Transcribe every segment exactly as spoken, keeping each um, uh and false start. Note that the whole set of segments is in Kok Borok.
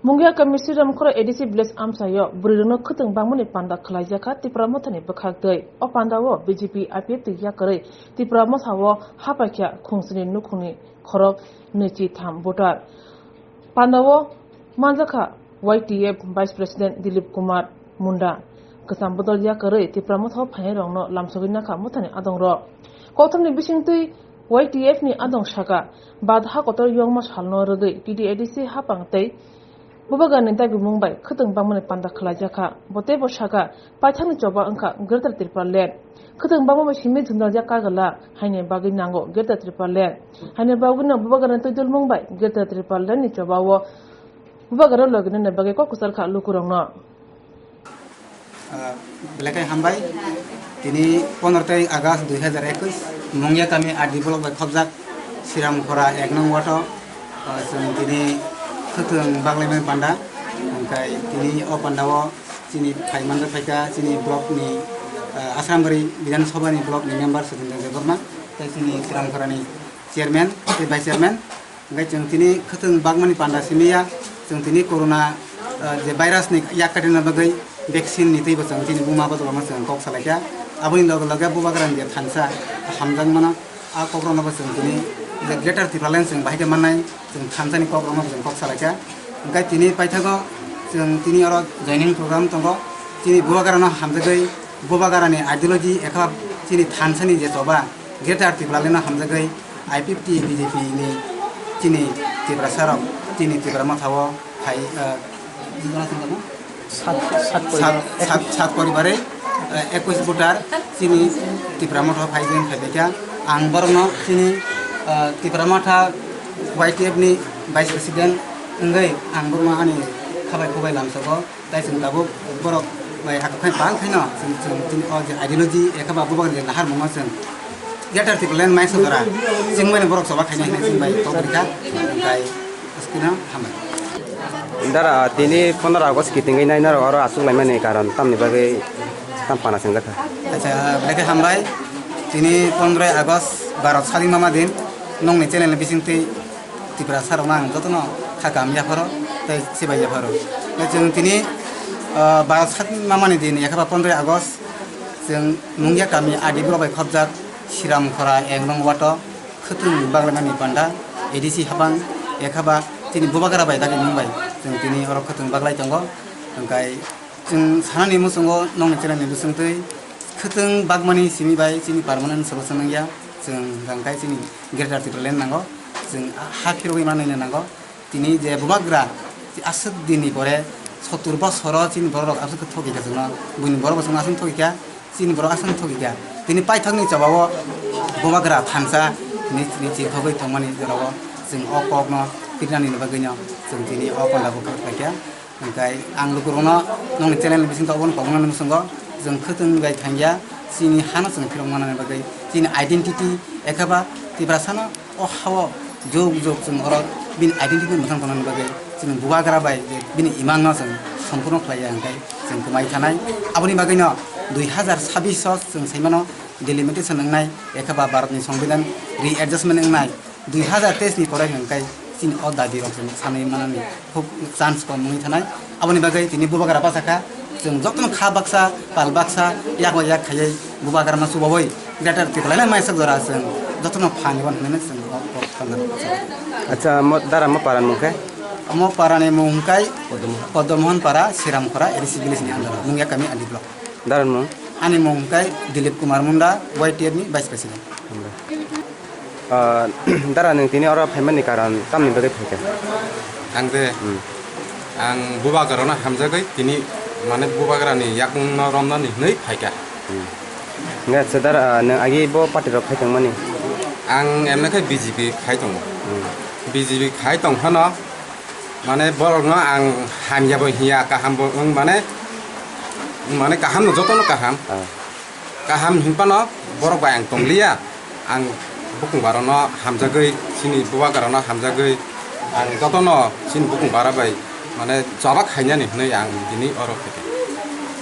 Mungia kami Sriramkhora A D C village amchaio bwrwirokno khwtwng bangmani panda khwlaijakha Tipra Mothani bwkhak twi. O pandao B J P I P F twi yakarwi Tipra Mothao hapaikha khungsni nukhungni khorok nwichi tham voter. Pandao manjakha Y T F Vice President Dilip Kumar Munda. Kwcham bodol yakarwi Tipra Mothao phainairokno lamsogwi nakha Mothani adongrok. Kokthamni bisingtwi Y T F ni adong saka, bad ha kotor yongma salno rwgwi T T A D C hapang tei Bubagarani dagimung bai khwtwng bangmani panda khwlaijakha. Bo teibo saka, paithakni choba wngkha Greater Tipraland. Khwtwng bangma bai simi jwndaljak kagwla haini bagwi nango Greater Tipraland. Haini bagwino Bubagarani twidulmung bai Greater Tipraland ni chobao Bubagara loginani bagwi kok kwchar kha lukurokno. Ah, belai khe hambai. Tini pondro tarik August dui hazar ekwis, Mungia kami R D block bai khobjak Siramkhora ek nong wato, ah, chwng tini khwtwng baglaimani panda. Hwnkhe tini o pandao chini phai manjak phaikha chini block ni, ah, Asrambari Bidhan Sabha ni block ni member Sudendra Debbarma, tei chini Siramkhora ni chairman tei vice chairman. Hingke chwng tini khwtwng bagmani panda simi ya, chwng tini corona, ah, je virus ni yak katina bagwi vaccine ni twibo chwng tini buma bodolma chwng kok salaikha. Aboni loge loge bubagrani je thansa hamjakmano, a kokrokno bo chwng tini je Greater Tipraland chwng bahai khe mannai, chwng thansani kokrokno bo chwng kok salaikha. Hingke tini paithago chwng tini oro joining program tongo, tini bubagrano hamjagwi bubagrani ideology ekha chini thansani je choba, Greater Tipraland no hamjagwi I P F T B J P ni chini Tiprasa rok chini Tipra Motha o phai, eh, sat, sat sat, poribare, sat, sat poribare, eh, ekwis voter chini Tipra Motha o phai jeng phai baikha. Ang borokno chini, eh, Tipra Motha Y T F ni Vice President wngwi ang borokno ani khabai khubai lamsogo. Tai chwng tabuk borok bai hakhe phai bang khaino chwng, chwng tini o je ideology ekha ba bubak je nahar mungo chwng Greater Tipraland mai sodora chwng mani borok choba khaina hinwi chwng bai kok rikha tai askino hambai. Dara tini pondro August kitingwi nai norok oro aswk laimani karon tamni bagwi tam pana chwngjakha. Acha belai khe hambai tini pondro August baro sadi mama din nongni channel ni bisingtwi Tiprasa rokno ang jotono kha kaham yapharo tei sibai yapharo. Tei chwng tini, ah, baro sat mamani din, ekha ba pondroi August, chwng Mungia kami R D block bai khobjak Siramkhora ek nong wato khwtwng baglaimani panda A D C hapang, ekha ba chini bubagra bai dagimung bai chwng tini oro khwtwng baglai tongo. Hwnkhe chwng sanani muchungo nongni channel ni bisingtwi khwtwng bagmani simi bai chini permanent solution wngya, chwng hwnkhe chini Greater Tipraland nango. Chwng ha phirogwi manwino nango. Tini je bubagra aswk dinni pore sottur bosoro chini borok aswk khe thokikha chwngno. Buini borok bo chwngno aswk thokikha, chini borok aswk thokikha. Tini paithakni chobao bubagra thansa tini, tini chirkhogwi tongmani jorao chwng o kokno pirnani bagwino chwng tini o panda bo khaikha. Hwnkhe ang lukurokno nongni channel ni bisingtwi obono kokno muchungo, chwng khwtwng bai thangya, chini hano chwng phirok manani bagwi, chini identity ekhaba Tiprasano o hao jok jok chwng oro bini identity mwthang tongnani bagwi, chini bubagra bai je bini imangno chwng sompurno khlaiya hwnkhe chwng kwmai thanai. Aboni bagwino dui hazar sabbish o chwng saimano delimitation wngnai, ekhaba Bharatni Songbidan re-adjustment wngnai. Dui hazar teis ni pore hwnkhe chini o dabi rok chwng sanwi manani khub chance kom wngwi thanai. Aboni bagwi tini bubagra bachakha, chwng jotono kha baksa, pal baksa, yak bai yak khaiwi bubagrano chubawi Greater Tipraland maisok jora chwng jotono phan rwna hwnwi chwng o, o, o, Acha, mo, dara mo parani mung khe? Omo parani mung khe Podom. Podom Mohon para, Siramkhora, A D C village ni under o, Mungia kami, R D block. Dara ni mung? Ani mung khe Dilip Kumar Munda, Y T F ni vice president. Ah, dara, nwng tini oro phaimani karon tamni bagwi phaikha? Ang de, Hmm. ang bubagrano hamjagwi tini, mane, bubagrani yakungno romnani hwnwi phaikha. Hmm. Hwnkhe acha, dara, ah, nwng agi bo party rok khai tongmani? Ang emne khe B J P khai tongo. Hmm. B J P khai tong phano, mane, borokno ang hamya bo hiya, kaham bo wng, mane, mane, kaham no jotono kaham. Ah. Kaham hinphano borok bai ang tongliya, ang bukung barano hamjagwi, chini bubagrano hamjagwi, ang jotono chini bukung bara bai, mane, choba khainani hwnwi ang tini oro phaikha.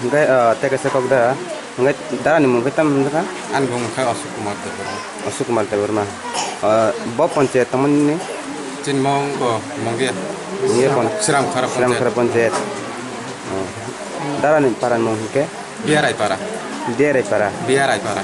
Hwnkhe, ah, tei kaisa kok da, hwnkhe darani mung khe tamo hwnjakha? Ani bumung khe Ashok Kumar Debbarma. Ashok Kumar Debbarma. Ah, bo ponchayat tongmani? Chini mung bo Mungia. Nini pon- Sram Khara Sram Panchayat. Khara Panchayat. Oh. Dara ni para ni mung hingke? Biarai Para. Biarai Para. Biarai Para.